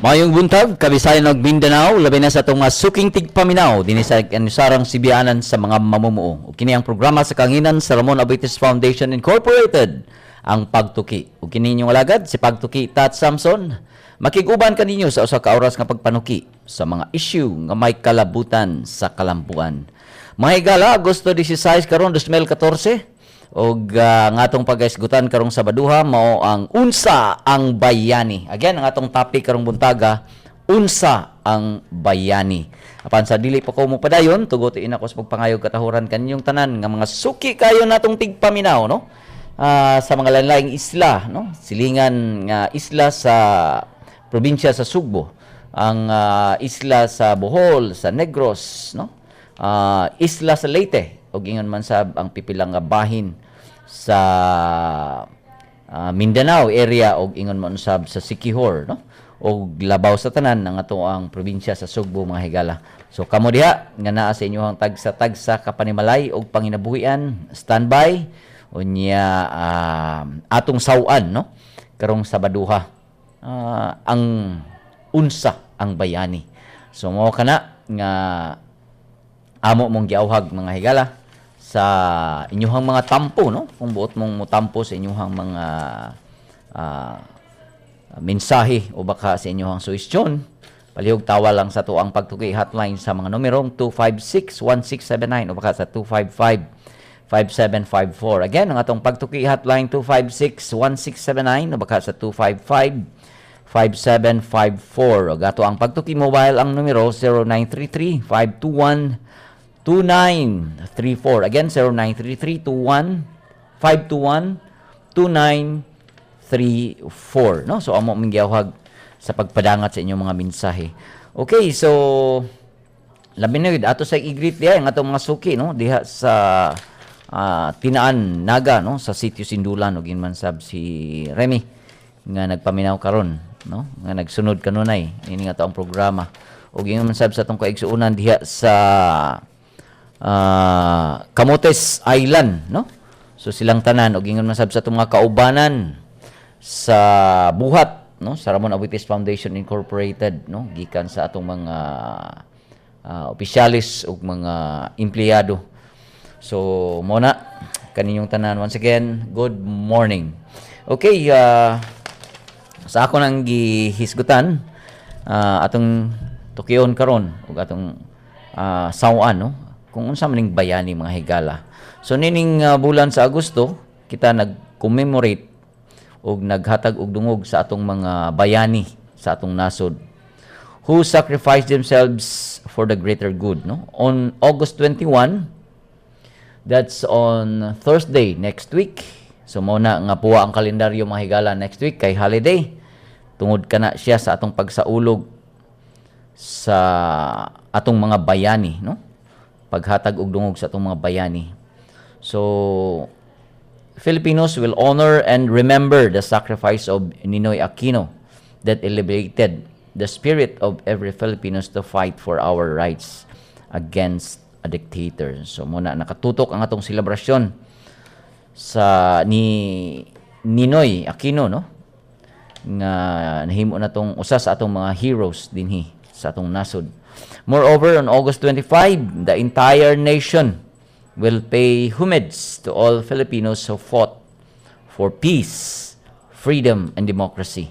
Mayong buntag, Kabisayan ug Mindanao, labi na sa atong mga suking tigpaminaw dinhi sa kanusarang sibianan sa mga mamumuo. Ug kini ang programa sa kanginan sa Ramon Aboitiz Foundation Incorporated, ang Pagtuki. Ug kini inyong alagad si Pagtuki Tat Samson. Makig-uban kaninyo sa usa ka oras nga pagpanuki sa mga issue nga may kalabutan sa kalambuan. Mga higala, Agosto 16 karon 2014 og nga atong pagaisgutan karong Sabaduha mao ang "Unsa ang Bayani". Again, ang atong topic karong buntaga, "Unsa ang Bayani". Apan sa dili pa ko mopadayon, tuguti nako sa pagpangayog katahuran kaninyong tanan nga mga suki kayo natong tigpaminaw, no? Sa mga lain-laing isla, no? Silingan nga isla sa probinsya sa Sugbo, ang isla sa Bohol, sa Negros, no? Isla sa Leyte ug ingon man sab ang pipilang nga bahin sa Mindanao area ug ingon man usab sa Siquijor, no? Ug labaw sa tanan ang ato ang probinsya sa Sugbo, mga higala. So kamo diha nga naa sa inyohang tagsa-tagsa ka panimalay ug panginabuhian, standby unya atong saw-an, no, karong Sabaduha ang "Unsa ang Bayani". So mao kana nga amo mong giawhag, mga higala, sa inyuhang mga tampo, no, kung buot mong motampo sa inyuhang mga mensahe o baka sa inyuhang suhestyon, palihog tawa lang sa atuang Pagtuki hotline sa mga numerong 256-1679 o baka sa 255-5754. Again, ang atong Pagtuki hotline, 256-1679 o baka sa 255-5754. O ato ang Pagtuki mobile, ang numero 0933 521 2934. Again, 0933 21 521 2934, no? So amo ming giawhag sa pagpadangat sa inyong mga mensahe. Okay, so labi na gid ato sa i-greet diha ang atong mga suki, no, diha sa Tinaan Naga, no, sa Sitio Sindulan ug man sab si Remy nga nagpaminaw karon, no, nga nagsunod kanunay ini nga ato ang programa ug ingon man sab sa atong kaigsuonan diha sa Camotes Island, no? So silang tanan ug ingon man sab sa atong mga kaubanan sa buhat, no, sa Ramon Aboitiz Foundation Incorporated, no, gikan sa atong mga opisyalis ug mga empleyado. So mo na kaninyong tanan, once again, good morning. Okay, sa ako nang gihisgutan, atong tukion karon ug atong saw-an, no, kung unsa man ning bayani, mga higala. So nining bulan sa Agosto kita nag-commemorate ug naghatag og dungog sa atong mga bayani sa atong nasod who sacrificed themselves for the greater good, no? On August 21, that's on Thursday next week. So mo na nga puwa ang kalendaryo, mga higala, next week kay holiday tungod kana siya sa atong pagsaulog sa atong mga bayani, no, paghatag og dungog sa atong mga bayani. So Filipinos will honor and remember the sacrifice of Ninoy Aquino that elevated the spirit of every Filipinos to fight for our rights against a dictator. So muna nakatutok ang atong selebrasyon sa ni Ninoy Aquino, no, nga nahimo na tong usa sa atong mga heroes dinhi sa atong nasod. Moreover, on August 25, the entire nation will pay homage to all Filipinos who fought for peace, freedom, and democracy.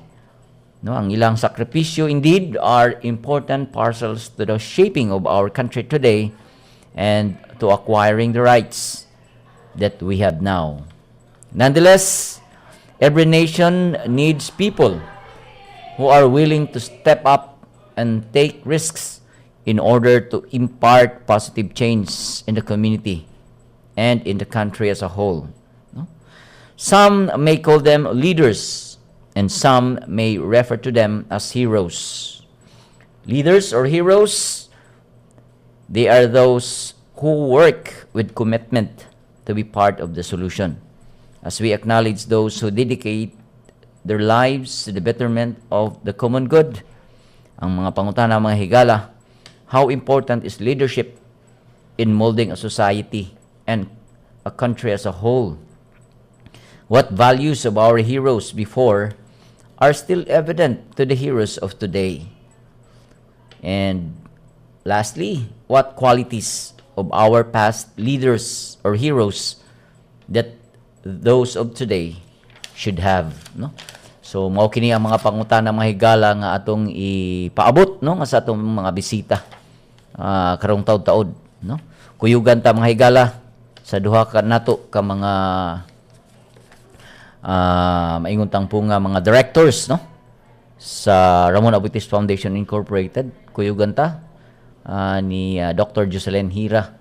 No, ang ilang sakripisyo indeed are important parcels to the shaping of our country today and to acquiring the rights that we have now. Nonetheless, every nation needs people who are willing to step up and take risks in order to impart positive change in the community and in the country as a whole. No? Some may call them leaders and some may refer to them as heroes. Leaders or heroes, they are those who work with commitment to be part of the solution. As we acknowledge those who dedicate their lives to the betterment of the common good, ang mga pangutana, mga higala, how important is leadership in molding a society and a country as a whole? What values of our heroes before are still evident to the heroes of today? And lastly, what qualities of our past leaders or heroes that those of today should have, no? So mao kini ang mga pangutana, mga higala, nga atong ipaabot, no, nga sa atong mga bisita karong taud-taud, no? Kuyugan ta, mga higala, sa duha ka nato ka mga maingon tang po nga mga directors, no, sa Ramon Aboitiz Foundation Incorporated. Kuyugan ta ni Dr. Jocelyn Hira,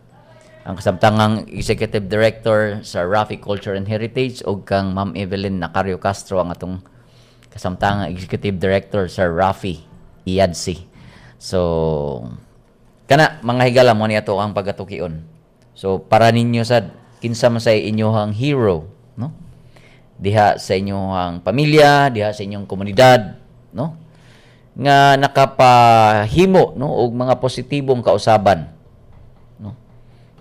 ang kasamtangang Executive Director sa Rafi Culture and Heritage, ug kang Ma'am Evelyn Nacario Castro, ang atong kasamtangang Executive Director sa Rafi IADSI. So kana, mga higala, mo ni ato ang pagatukion. So para ninyo sad, kinsa man say inyohang hero, no, diha sa inyong pamilya, diha sa inyong komunidad, no, nga nakapahimo, no, og mga positibong kausaban, no,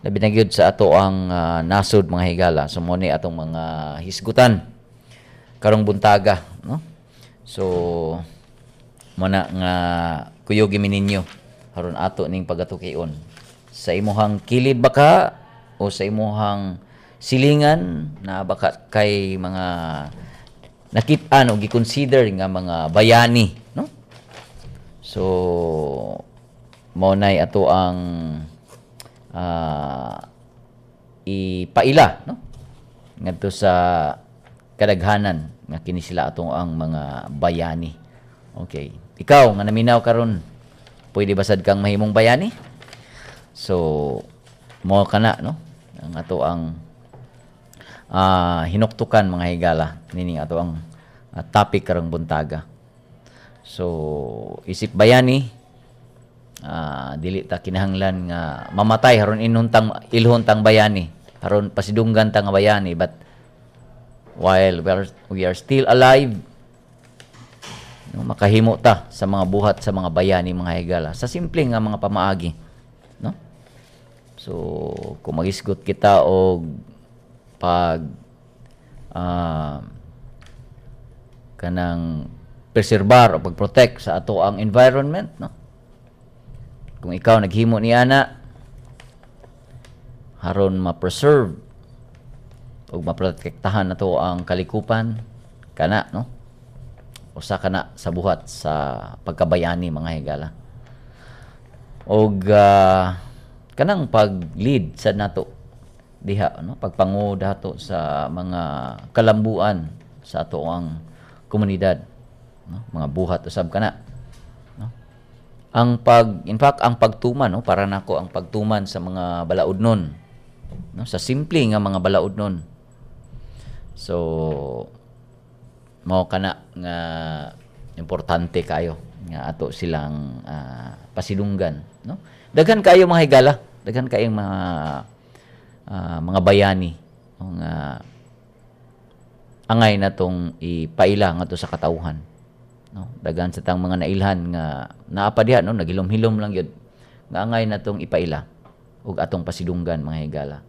labi na gyud sa ato ang nasod, mga higala? So mo ni atong mga hisgutan karong buntaga, no? So mo na nga kuyugi mi ninyo aron ato ning pagatukion. Sa imuhang kilid baka o sa imuhang silingan na baka kay mga nakit-an o gi-consider nga mga bayani, no? So mao nay ato ang ipaila, no, ngadto sa kadaghanan nga kini sila atong ang mga bayani. Okay, ikaw nga naminaw karon, pwede ba sad kang mahimong bayani? So mo kana, no, ang ato ang hinuktukan, mga higala, nining ato ang topic karong buntaga. So isip bayani, dili ta kinahanglan nga mamatay haron inuntang ilhon tang bayani, haron pasidunggan ta nga bayani, but while we are still alive, no, makahimo ta sa mga buhat sa mga bayani, mga higala, sa simple nga mga pamaagi, no? So kung magisgot kita og pag kanang preserbar o pag-protect sa ato ang environment, no, kung ikaw naghimo ni ana haron ma-preserve ug maprotektahan nato ang kalikupan, kana, no, usa kana sa buhat sa pagkabayani, mga higala. Og kanang pag-lead sa nato diha, no, pagpangu dato sa mga kalambuan sa ato ang komunidad, no, mga buhat usab kana, no? Ang pag in fact, ang pagtuman, no, para nako ang pagtuman sa mga balaudnon, no, sa simple nga mga balaudnon. So mao kana nga importante kayo nga ato silang pasidunggan, no? Daghan kayo, mga higala, daghan kayong mga bayani, no, nga angay natong ipaila ngadto sa katawhan, no? Daghan sa tang mga nailhan nga naa pa diha, no, naghilom-hilom lang gyud, nga angay natong ipaila ug atong pasidunggan, mga higala.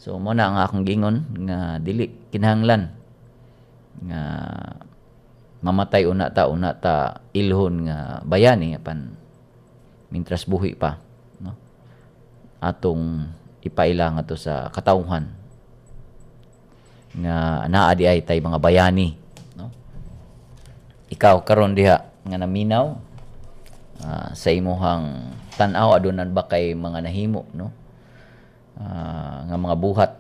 So mo na ang akong giingon nga dili kinahanglan nga mamatay una ta ilhon nga bayani, apan mintras buhi pa, no, atong ipaila ngadto sa katawhan nga naa di ay tay mga bayani, no? Ikaw karon diha nga naminaw, sa imuhang tan-aw, adunan ba kay mga nahimo, no, nga mga buhat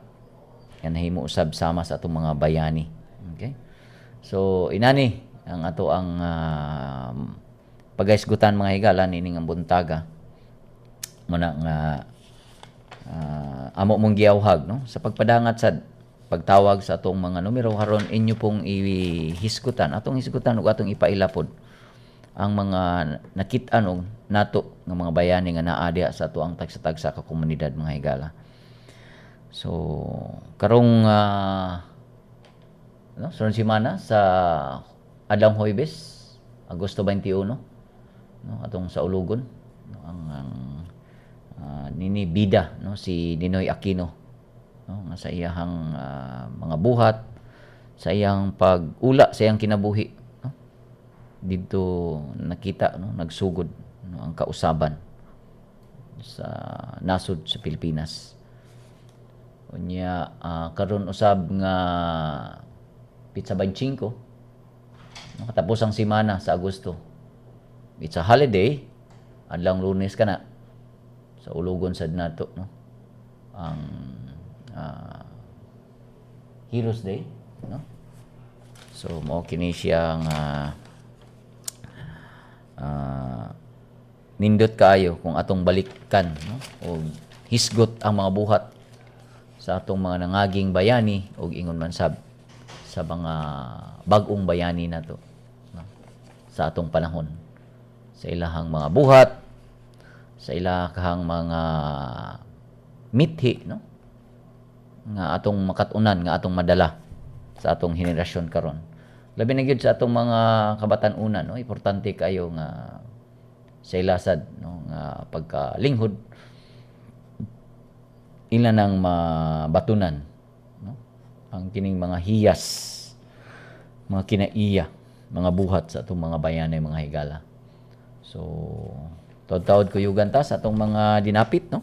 nga nahimo usab sama sa atong mga bayani? Okay, so inani ang ato ang pagahisgutan, mga higala, nining ang buntaga. Muna nga amo mong giyawhag, no, sa pagpadangat sad pagtawag sa atong mga numero haron inyo pong ihisgutan, atong hisgutan ug atong ipaila pod ang mga nakit-an og nato nga mga bayani nga naa diha sa ato ang tagsa-tagsa ka komunidad, mga higala. So karong no, sunod semana sa adlawng Huwebes, Agosto 21, no, atong saulugon, no, ang nini bida, no, si Ninoy Aquino, no, nga sa iyahang mga buhat, sa iyang pag-ula sa iyang kinabuhi, no. Didto nakita, no, nagsugod, no, ang kausaban sa nasod sa Pilipinas. Unya karon usab nga petsa 25, no, katapos ang semana sa Agosto. It's a holiday, adlawng Lunes kana sa ulogon sad nato, no, ang Heroes Day, no? So mao kini siya nga nindot kaayo kung atong balikan, no, og hisgot ang mga buhat sa atong mga nangaging bayani og ingon man sab sa mga bag-ong bayani nato, no, sa atong panahon, sa ilahang mga buhat, sa ilahang mga mithi, no, nga atong makat-unan, nga atong madala sa atong henerasyon karon, labi na gyud sa atong mga kabatan-unan, no. Importante kayo nga sa ilasad, no, nga pagkalinghod ila nang mabatunan, no, ang kining mga hiyas, mga kinaiya, mga buhat sa atong mga bayani, mga higala. So taod-taod kuyugan ta sa atong mga dinapit, no.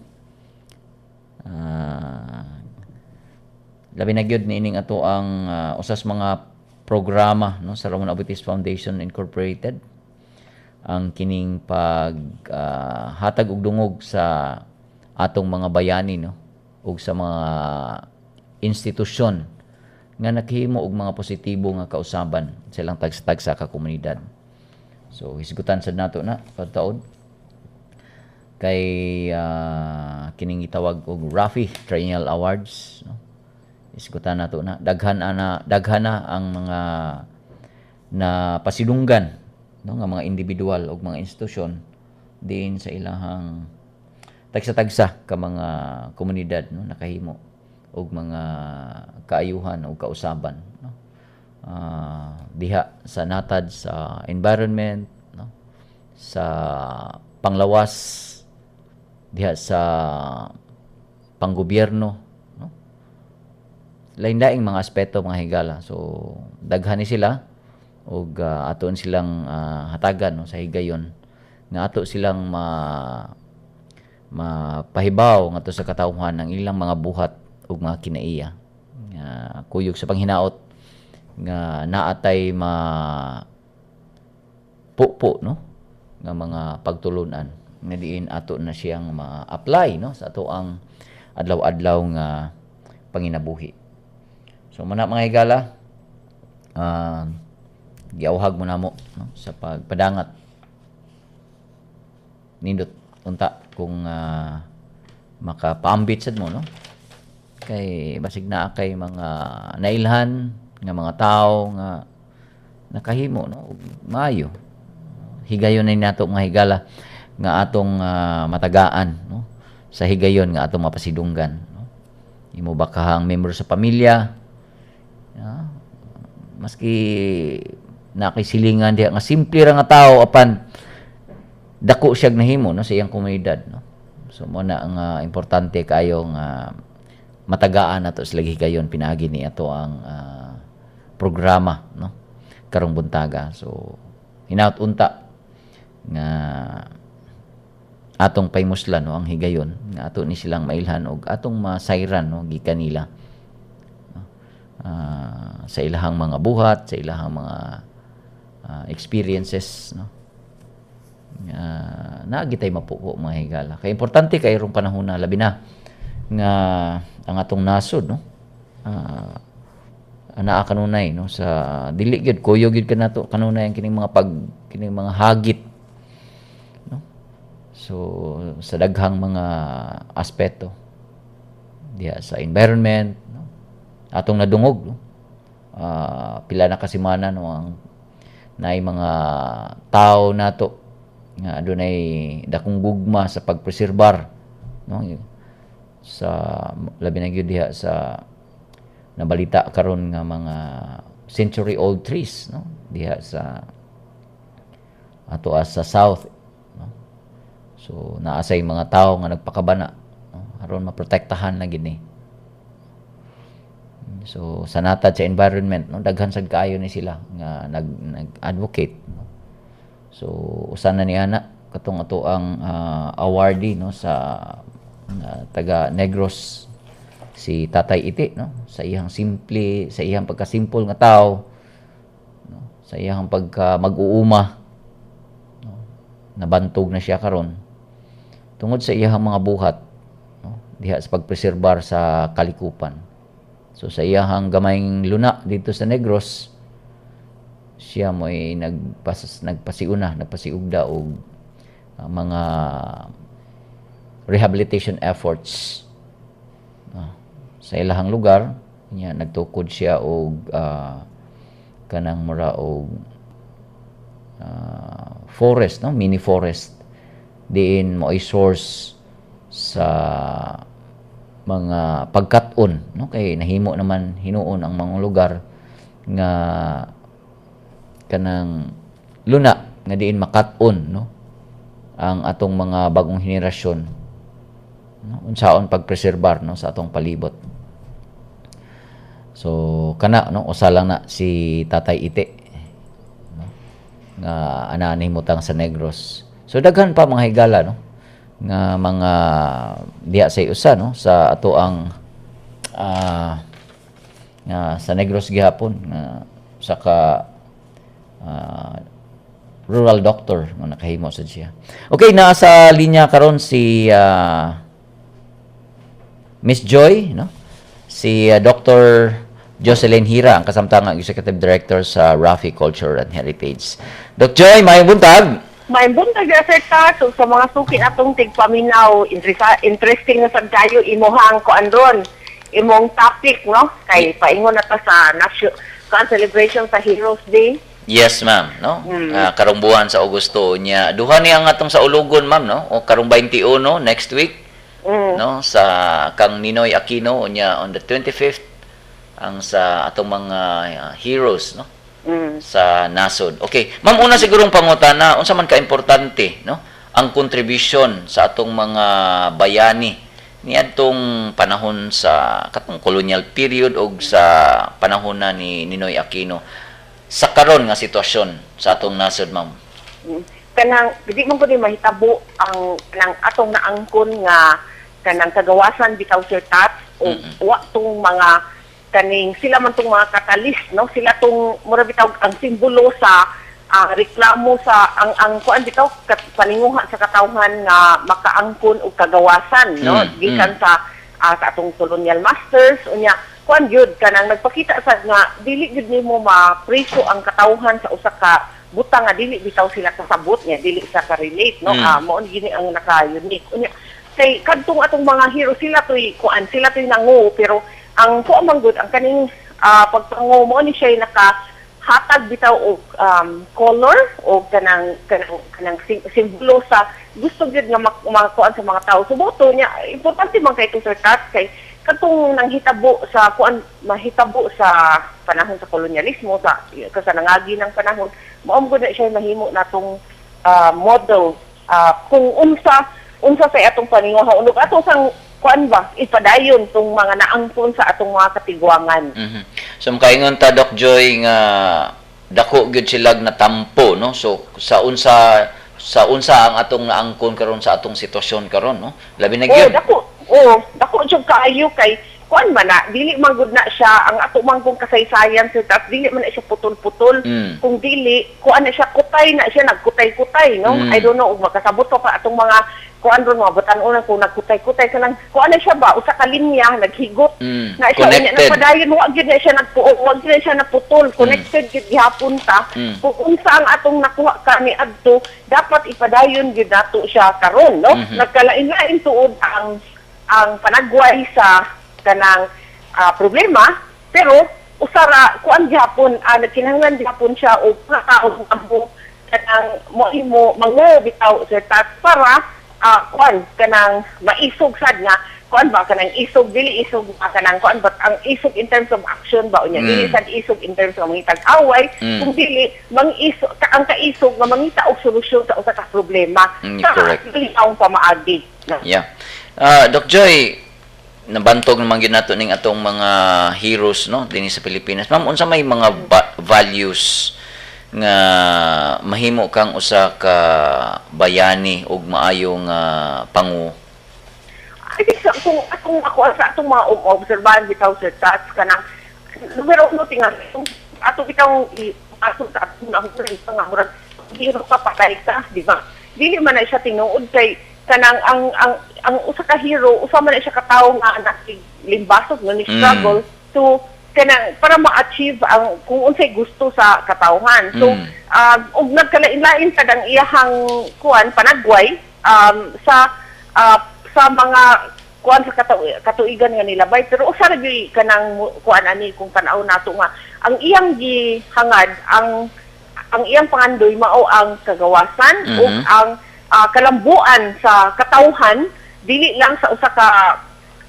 Labi na gyud niining ato ang usas mga programa, no, sa Ramon Aboitiz Foundation Incorporated, ang kining pag hatag og dungog sa atong mga bayani, no, ug sa mga institusyon nga nakahimo og mga positibo nga kausaban sa ilang tagsa-tagsa ka komunidad. So hisgutan sad nato na pagtaod kay kining gitawag og Rafi Triennial Awards, no? Hisgutan nato na daghan ana, daghan na ang mga na pasidunggan, no, nga mga individual ug mga institusyon diin sa ilahang tagsa-tagsa ka mga komunidad, no, nakahimo og mga kaayuhan o kausaban, no, diha sa natad sa environment, no, sa panglawas, diha sa panggobyerno, no, lain-laing mga aspeto, mga higala. So daghan ni sila ug aton silang hatagan, no, sa higayon nga ato silang mapahibaw ngadto sa katawhan ang ilang mga buhat ug mga kinaiya nga kuyog sa panghinaot nga naatay ma pupo, no, nga mga pagtulunan nga diin ato na siyang ma-apply, no, sa ato ang adlaw-adlaw nga panginabuhi. So muna, mga higala, giawhag mo namo, no, sa pagpadangat. Nindot unta kung makapaambit sad mo, no, kay basig naa kay mga nailhan nga mga tawo nga nakahimo, no, og maayo. Higayon na nato, mga higala, nga atong matagaan, no, sa higayon nga atong mapasidunggan, no. Imo ba kahang member sa pamilya, maski na kay silingan diha nga simple ra nga tawo apan dako siyag nahimo, no, sa iyang komunidad, no. So mo na ang importante kayo nga matagaan nato sila higayon pinaagi ni ato ang programa, no, karong buntaga. So hinaut unta nga atong paymuslan, no, ang higayon nga ato ni silang mailhan og atong masayran, no, gikan nila, no, sa ilahang mga buhat, sa ilahang mga experiences, no, nga naa gitay mapupo, mga higala, kay importante kay rong panahon na, labi na nga ang atong nasod, no, anaa kanunay, no, sa dili gyud kuyog gyud kanato kanunay ang kining mga pag kining mga hagit, no. So sa daghang mga aspeto diha sa environment, no, atong nadungog, no, pila na ka semana, no, ang naay mga tao nato nga adunay dakong gugma sa pagpreserbar, no, sa labi na gyud diha sa nabalita karon nga mga century old trees, no, diha sa ato sa south, no. So naa say mga tawo nga nagpakabana, no, aron maprotektahan na gini. So sa natad sa environment, no, daghan sad kaayo ni sila nga nag-advocate, no. So usa na ni ana katong ato ang awardee, no, sa taga Negros, si Tatay Iti, no, sa iyang simple, sa iyang pagkasimple nga tao, no, sa iyang pagka mag-uuma, no, nabantog na siya karon tungod sa iyang mga buhat, no, diha sa pagpreserbar sa kalikupan. So sa iyang gamayng luna dito sa Negros, siya mo'y nagpasiuna, nagpasiugda og mga rehabilitation efforts, no, sa ilahang lugar niya. Nagtukod siya og kanang mura og forest, no, mini forest, diin mo ay source sa mga pagkat-on, no, kay nahimo naman hinuon ang mga lugar nga kanang luna nga diin makat-on, no, ang atong mga bagong henerasyon, no, unsaon pagpreserbar, no, sa atong palibot. So kana, no, usa lang na si Tatay Iti, no, nga ana nahimutang sa Negros. So daghan pa, mga higala, no, nga mga diha sa usa, no, sa ato ang nga sa Negros gihapon nga sa ka rural doctor nga nakahimo sad siya. Okay, naa sa linya karon si Miss Joy, no? Si Dr. Jocelyn Hira, ang kasamtangang Executive Director sa Rafi Culture and Heritage. Doc Joy, maayong buntag. Maayong buntag, Sir Tats, so, sa mga suki atong tigpaminaw, interesting na sad kayo imuhang kuan ron, imong topic, no? Kay paingon na ta sa national kuan celebration sa Heroes Day. Yes, ma'am, no? Karong buwan sa Agosto niya. Duha niya ang atong saulugon, ma'am, no? O karong 21 next week, no, sa kang Ninoy Aquino, unya on the 25th ang sa atong mga heroes, no, sa nasod. Okay. Ma'am, una sigurong pangutana, unsa man ka-importante, no, ang contribution sa atong mga bayani niadtong panahon sa katong colonial period og sa panahon na ni Ninoy Aquino sa karon nga sitwasyon sa atong nasod, ma'am? Kanang di man gud ni mahitabo ang kanang atong naangkon nga kanang kagawasan bitaw, Sir Tats, o wa tong mga kaning sila man tong mga catalyst, no, sila tong mura bitaw ang simbolo sa reklamo sa ang kuan bitaw paninguha sa katawhan nga makaangkon og kagawasan, no, gikan sa atong colonial masters. Unya kuan gyud, kanang nagpakita sa nga dili gyud nimo mapriso ang katawhan sa usa ka butang nga dili bitaw sila kasabot niya, dili sa ka-relate, no. Mao gini ang naka-unique. Unya kay kadtong atong mga hero, sila toy kuan, sila toy nangu, pero ang kuan man gud, ang kaning pagpangu mo ni siya naka hatag bitaw og color o kanang simbolo sa gusto gyud nga makuan sa mga tao. So boto niya, importante man kay to, Sir Tats, kay katong nanghitabo sa kuan, mahitabo sa panahon sa kolonyalismo, sa sa nangagi ng panahon, mao gud na siya mahimo natong model kung unsa unsa sa atong paninguha ug ato sang kuan ba ipadayon tong mga naangkon sa atong mga katigwangan. So makaingon ta, Doc Joy, nga dako gyud silag na tampo, no? So sa unsa ang atong naangkon karon sa atong sitwasyon karon, no? Labi na gyud. Dako. Oo, dako jud kaayo kay kuan man na, dili man gud na siya ang ato man kung kasaysayan sa tas dili man na siya putol-putol. Kung dili, kuan na siya, kutay na siya, nagkutay-kutay, no? I don't know ug makasabot pa atong mga kuan ron, mga batan-onan, kung nagkutay-kutay kanang kuan na siya ba, usa ka linya naghigot na siya unya Connected. Nagpadayon, wa gyud na siya nagpuo, wa gyud na siya naputol, connected gyud gihapon ta. Kung unsa ang atong nakuha kani adto, dapat ipadayon gyud nato siya karon, no? Nagkalain-lain tuod ang panagway sa kanang problema, pero usara kuan gihapon, nagkinahanglan gihapon siya og mga tao nga mo kanang mo imo mango bitaw, Sir Tats, para kuan kanang maisog sad nga kuan ba, kanang isog, dili isog kanang kuan ba, ang isog in terms of action ba unya, dili sad isog in terms of mangitag away, kung dili mang-isog ang kaisog nga mangita og solusyon sa usa ka problema sa lihawng pamaagi. Yeah. Doc Joy, nabantog naman gyud nato ning atong mga heroes, no, dinhi sa Pilipinas. Ma'am, unsa may mga values Nga mahimo kang usa ka bayani ug maayong pangu? I think sa kung atong ako sa atong mga obserbahan bitaw, Sir Tats, kanang numero uno, tinga ato bitaw ato sa atong nahulay nga murag hero ka, patay ka, di ba? Dili man na siya tinuod kay kanang ang usa ka hero, usa man na siya ka tawo nga naglimbasok no, ni struggle to kanang para ma-achieve ang kung unsay gusto sa katawhan. So ug nagkalain-lain sad ang iyahang kuan panagway sa mga kuan sa katuigan nga nilabay, pero usa ra gyud kanang kuan ani kung tan-aw nato nga ang iyang gihangad, ang iyang pangandoy mao ang kagawasan ug ang kalambuan sa katawhan, dili lang sa usa ka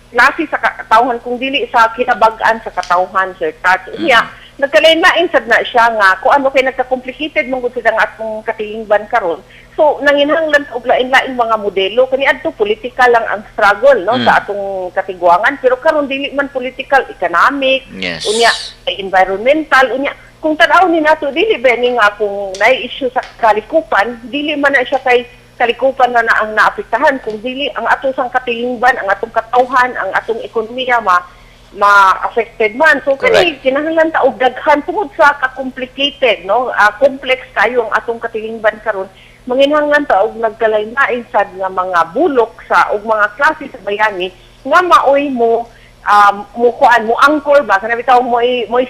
klase sa katawhan kung dili sa kinabag-an sa katawhan, Sir Tats. Unya, nagkalain-lain sad na siya nga kung ano kay nagka-complicated man gud sila nga atong katilingban karon. So nanginahanglan og lain-lain mga modelo. Kaniadto political lang ang struggle, no, sa atong katigwangan, pero karon dili man political, economic, unya environmental. Unya kung tan-aw ni nato, dili ba ni nga kung naay issue sa kalikupan, dili man na siya kay kalikupan na, na ang naapektahan, kung dili ang atong sang katilingban, ang atong katawhan, ang atong ekonomiya ma-affected man. So kani kinahanglan ta og daghan tungod sa ka-complicated, no, complex kayo ang atong katilingban karon. Manginahanglan ta og nagkalain-lain sad nga mga bulok sa og mga klase sa bayani nga maoy mo kuan, mo anchor ba, kana bitaw mo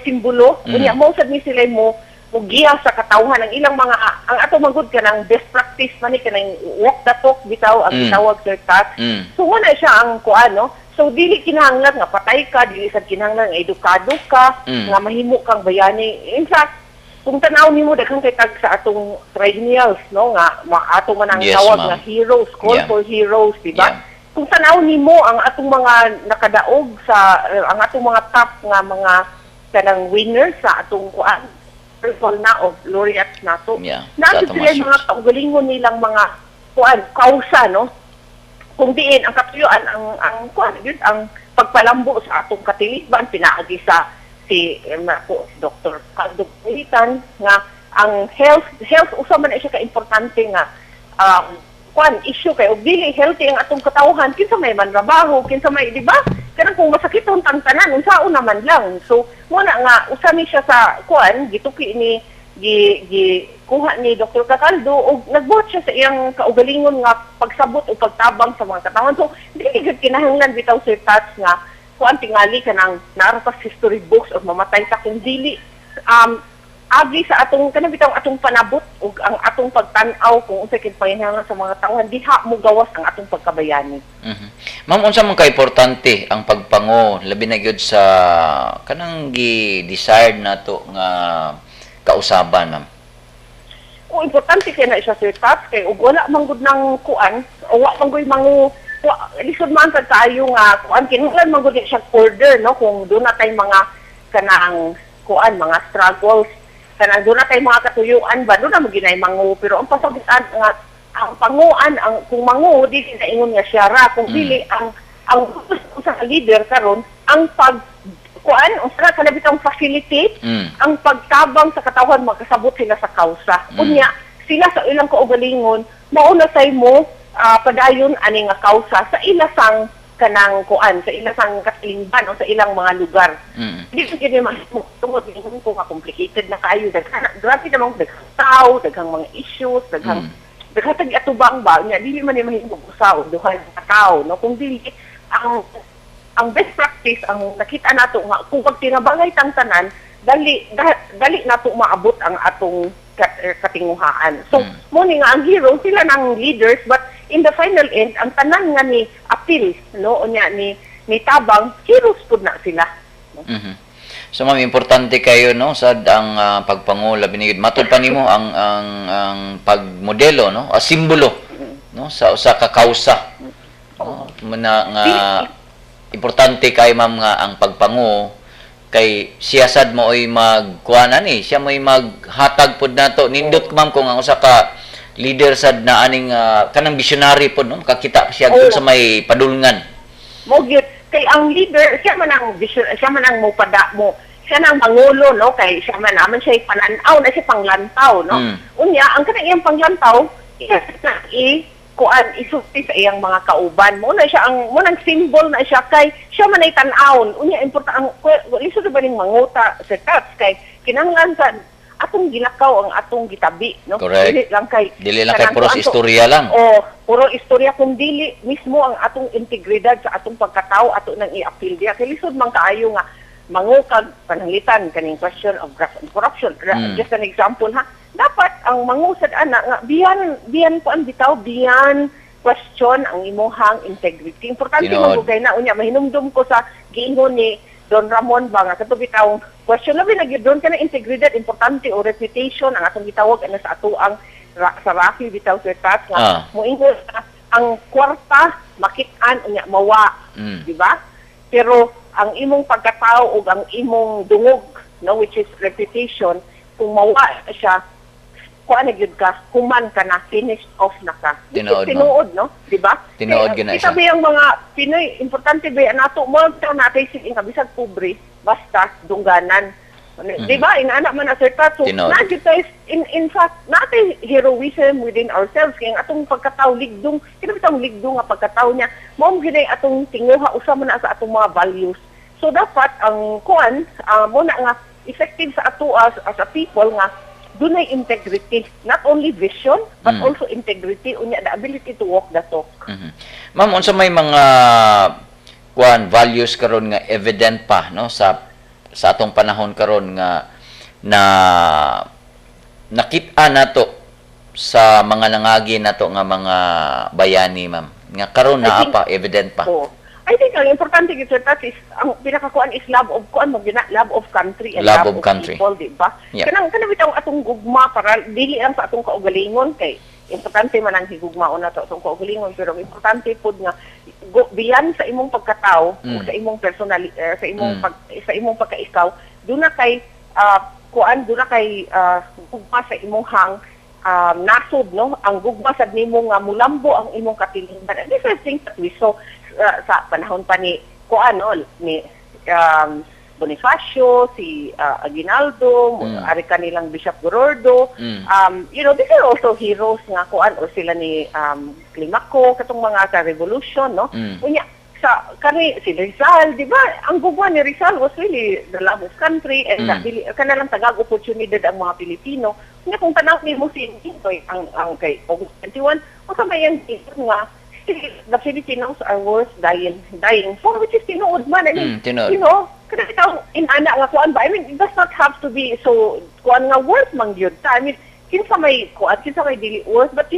simbolo. Unya mo sad ni sila mo giya sa katawhan ang ilang mga ang ato manggod kanang best practice man ni, kanang walk the talk bitaw ang gitawag, Sir Tat. So wala siya ang kuan, no. So dili kinahanglan nga patay ka, dili sad kinahanglan nga edukado ka nga mahimo kang bayani. In fact, kung tan-aw nimo, daghan kay tag sa atong triennials, no, nga ato man ang tawag ma'am. nga heroes, call for heroes, di ba? Yeah. Kung tan-aw nimo ang atong mga nakadaog sa ang atong mga top nga mga kanang winners sa atong kuan circle na of laureates nato, naa Sa atong sila mga mga kaugalingon nilang mga kuan kausa, no, kung diin ang katuyuan ang kuan yun ang pagpalambo sa atong katilingban pinaagi sa si ko si Dr. Cardo Pilitan nga ang health. Health usa man na siya ka importante nga kuan issue kay og dili healthy ang atong katawhan, kinsa may manrabaho, kinsa may, di ba, kanang kung masakiton tang tanan, unsaon naman lang? So mo na nga usa ni siya sa kuan gituki ni gi, gi kuha ni Dr. Cataldo og nagbuhat siya sa iyang kaugalingon nga pagsabot o pagtabang sa mga katawhan. So dili gyud kinahanglan bitaw, Sir Tats, nga kuan tingali kanang naa ra ka sa history books o mamatay ta, kung dili agi sa atong kanang bitaw atong panabot ug ang atong pagtan-aw kung unsay panginahanglan sa mga tawhan, diha mo gawas ang atong pagkabayani. Ma'am, unsa man ka importante ang pagpango labi na gyud sa kanang gi-desired nato nga kausaban, ma'am? O importante kay na siya, Sir Tats, kay ug wala man gud nang kuan, wa man gud mangu lisod man sad kaayo nga kuan, kinahanglan man gud siya order, no, kung duna tay mga kanang kuan mga struggles, kanang duna tay mga katuyuan ba, duna mo ginay mangu. Pero ang pasabutan nga ang panguan, ang kung mangu, dili na ingon nga siya ra, kung dili ang gusto sa leader karon ang pag kuan unsa kana bitang facilitate ang pagtabang sa katawhan magkasabot sila sa kausa. Unya sila sa ilang kaugalingon mauna say mo padayon ani nga kausa sa ilasang kanang kuan, sa ilasang katilingban o sa ilang mga lugar. Di ko gini mahimo tungod ingon ko nga complicated na kaayo, daghan, grabe namang daghang tao, daghang mga issues, daghang daghang tag atubang ba. Nya dili man ni mahimo usa o duha ka tawo, no, kung dili ang best practice ang nakita nato nga kung pagtinabangay tang tanan, dali nato maabot ang atong katinguhaan. So mo ni nga ang hero sila ng leaders, but in the final end ang tanan nga ni appeal, no, unya ni tabang, heroes pud na sila. So ma'am, importante kayo, no, sad ang pagpango labi na gyud matud pa nimo ang pagmodelo, no, a simbolo, no, sa usa ka kausa. No, na nga importante kay ma'am nga ang pagpango kay siya sad mo oy magkuan ani, siya mo'y maghatag pod nato. Nindot ma'am kung ang usa ka leader sad na aning kanang visionary pod, no, makakita siya sa may padulngan. Mo gyud kay ang leader siya man ang vision, siya man ang mopada mo Siya nang mangulo, no, kay siya man naman siya pananaw na siya panglantaw, no? Unya ang kanang iyang panglantaw, iya na i kuan isulti sa iyang mga kauban. Mo na siya ang mo nang symbol na siya kay siya man ay tan-awon. Unya importante ang lisod ba ning manguta sa tats kay kinahanglan sa atong gilakaw ang atong gitabi, no? Correct. Dili lang kay Dili lang kay kanang puros kuan to- istorya lang. Oh, puro istorya kung dili mismo ang atong integridad sa atong pagkatao ato nang i-appeal diya. Kay lisod man kaayo nga mangukag pananglitan kaning question of graft and corruption. Just an example ha. Dapat ang mangusad ana nga biyan biyan kuan bitaw, biyan question ang imuhang integrity. Importante man kay na unya mahinumdum ko sa giingon ni Don Ramon ba nga kato bitaw question labi na gyud doon kana integridad importante o reputation ang atong gitawag ana sa ato ang sa Rafi bitaw, Sir Tats, nga moingon nga ang kwarta makit-an unya mawa, di ba? Pero ang imong pagkatao ug ang imong dungog, no, which is reputation, kung mawa siya, kuan na gyud ka, human ka na, finished off na ka. Which is Tinuod, ma'am. tinuod, no? Di ba? Tinuod Kaya, gyud na kita siya. ba yung mga Pinoy, importante ba nato mo natin sige nga bisag pobre, basta dungganan. Di ba? Inaana man na, Sir Tat. So, Tinuod. naa gyud tayo, in fact, natin heroism within ourselves. Kaya ang atong pagkatao, ligdong, kina bitang ligdong nga pagkatao niya, mao gyud ay atong tinguha, usa man na sa atong mga values. So, dapat ang kuan, mo na nga, effective sa ato as a people nga, dunay integrity, not only vision, but also integrity, unya the ability to walk the talk. Ma'am, unsa may mga kuan values karon nga evident pa, no, sa atong panahon karon nga na nakit-a nato sa mga nangagi nato nga mga bayani, ma'am, nga karon I naa think- pa, evident pa? Oo. I think ang importante gyud, Sir Tats, is ang pinakakuan is love of kuan mo gina, love of country and Love love, of country. people, di ba? Kanang kanang bitaw atong gugma para dili lang sa atong kaugalingon kay importante man ang higugmaon nato atong kaugalingon, pero ang importante pud nga go beyond sa imong pagkatao o sa imong personal sa imong pag sa imong pagkaikaw, duna kay kuan, duna kay gugma sa imong hang nasod, no, ang gugma sad nimo nga mulambo ang imong katilingban. And these are things that we saw sa panahon pa ni kuan, no, ni Bonifacio, si Aguinaldo, ari kanilang Bishop Gorordo. These are also heroes nga kuan or sila ni Climaco, katong mga sa revolution, no? Unya sa kani si Rizal, di ba? Ang gugma ni Rizal was really the love of country and dili kana lang tagag oportunidad ang mga Pilipino. Unya kung tanaw nimo si Ninoy ang kay August 21, unsa may ang nga the Filipinos are worth dying for, which is tinuod man. I mean, Tinuod. Kada ikaw inana nga kuan ba? I mean, it does not have to be so kuan nga worth man gyud ta. I mean, kinsa may kuan, kinsa may dili worth, but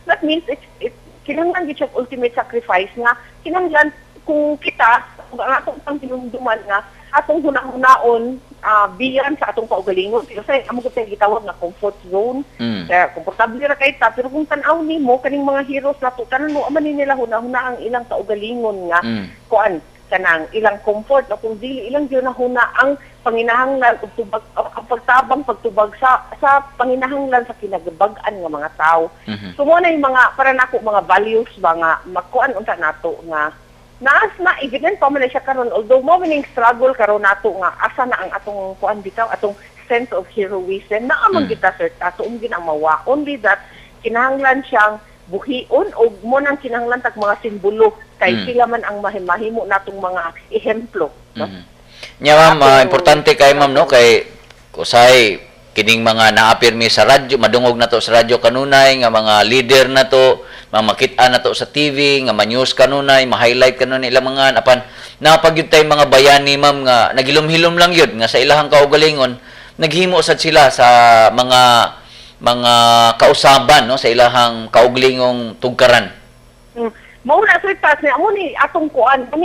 that means it's it kinahanglan gyud siya ultimate sacrifice nga kinahanglan kung kita kung ang atong pang hinumduman nga atong hunahunaon biyan sa atong kaugalingon. Pero sa amo gyud gitawag nga comfort zone. Kaya komportable ra kay ta, pero kung tan-aw nimo kaning mga heroes nato, tanan mo man ni nila hunahuna ang ilang kaugalingon nga kuan kanang ilang comfort o kung dili ilang gyud nahuna ang panginahanglan ug tubag ang pagtabang pagtubag sa panginahanglan sa kinagabag-an nga mga tao. So mo na yung mga para nako mga values ba nga makuan unta nato nga naas na evident pa man na siya karon, although mo man yung struggle karon nato nga asa na ang atong kuan bitaw, atong sense of heroism naa man kita, sir, ato um ginang mawa, only that kinahanglan siyang buhion og mo nang kinahanglan tag mga simbolo kay sila man ang mahimo natong mga ehemplo, no? Nya ma'am, importante kay ma'am, no, kay kusay kining mga naapirmi sa radyo, madungog na to sa radyo kanunay nga mga leader na to, mga makita na to sa TV, nga ma-news kanunay, ma-highlight kanunay ilang mga apan napagyud tay mga bayani, ma'am, nga nagilom-hilom lang yun nga sa ilahang kaugalingon naghimo sad sila sa mga kausaban, no, sa ilahang kaugalingong tugkaran. Mao na, sir Tas, niya mo ni atong kuan, mo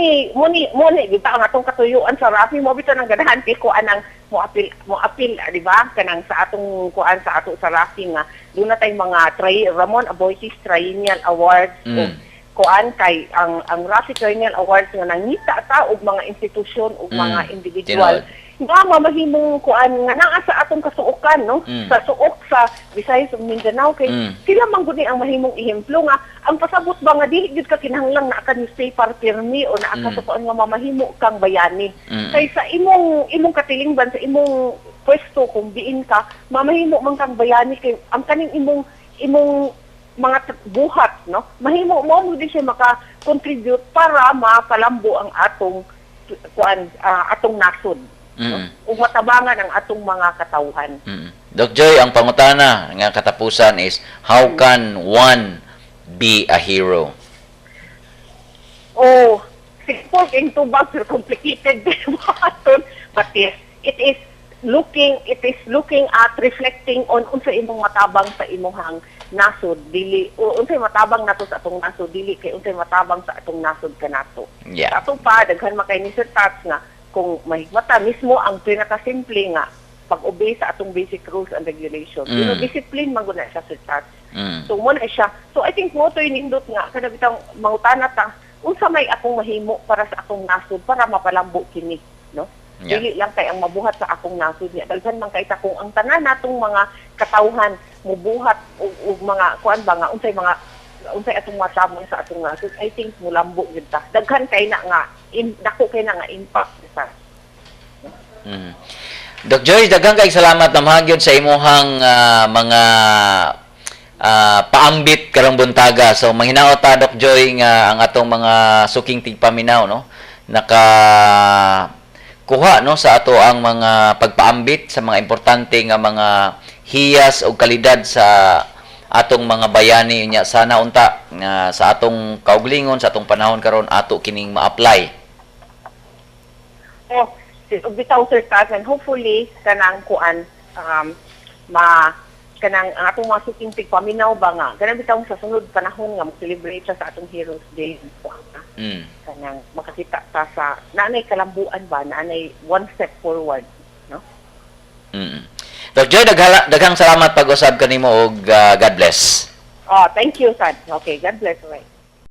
ni di ba ang atong katuyuan sa Rafi mo bitaw nang ganahan kay kuan ang mo apil, di ba, kanang sa atong kuan sa ato sa Rafi nga doon na tay mga Ramon Aboitiz Triennial Awards ug kuan kay ang Rafi Triennial Awards nga nangita ta og mga institusyon ug mga individual. Nga mamahimong kuan nga naa sa atong kasuokan, no, sa suok sa Visayas ug Mindanao kay sila man gud ni ang mahimong ehemplo nga ang pasabot ba nga dili gyud ka kinahanglang naa ka newspaper pirmi o naa ka sa kuan nga mamahimo kang bayani. Kay sa imong katilingban, sa imong pwesto kung diin ka, mamahimo man kang bayani kay ang kaning imong mga buhat, no, mahimo mo mo din siya maka-contribute para mapalambo ang atong kuan, atong nasod, no? Ug matabangan ang atong mga katawhan. Doc Joy, ang pangutana nga katapusan is, how can one be a hero? Oh, simple kay tubag pero complicated aton. But yes, it is looking at reflecting on unsa imong matabang sa imong nasod dili o unsay matabang nato sa atong nasod, dili kay unsay matabang sa atong nasod kanato. Sa ato pa daghan man kay ni Sir Tats nga kung mahigmata mismo ang pinakasimple nga pag-obey sa atong basic rules and regulations. Pero discipline man gud na siya, Sir Tats. So mo na siya. So I think mo to nindot nga kada bitang mangutana ta unsa may akong mahimo para sa akong nasod para mapalambo kini, no? Yeah. Dili lang kay ang mabuhat sa akong nasod niya. Daghan man kay ta kung ang tanan natong mga katawhan mubuhat og mga kuan ba nga unsay mga unsay atong matabang sa atong nasod, I think mulambo gyud ta. Daghan kay na nga dako kay na nga impact sa Doc Joyce, daghang kay salamat namhagyod sa imuhang mga paambit karong buntaga. So manghinaot ta, Doc Joy, nga ang atong mga suking tigpaminaw, no, naka kuha, no, sa ato ang mga pagpaambit sa mga importante nga mga hiyas o kalidad sa atong mga bayani nya sana unta nga sa atong kauglingon, sa atong panahon karon, ato kining ma-apply. Oh, bitaw, Sir Tats, and hopefully kanang kuan ma kanang ang atong mga suking tigpaminaw ba nga kanang bitaw sa sunod panahon nga mo-celebrate sa atong Heroes Day kuan, kanang makakita ta sa naanay kalambuan ba, naanay one step forward, no? Doc Joy, daghang salamat pag-usab kanimo ug God bless. Oh, thank you, sad. Okay, God bless. Right.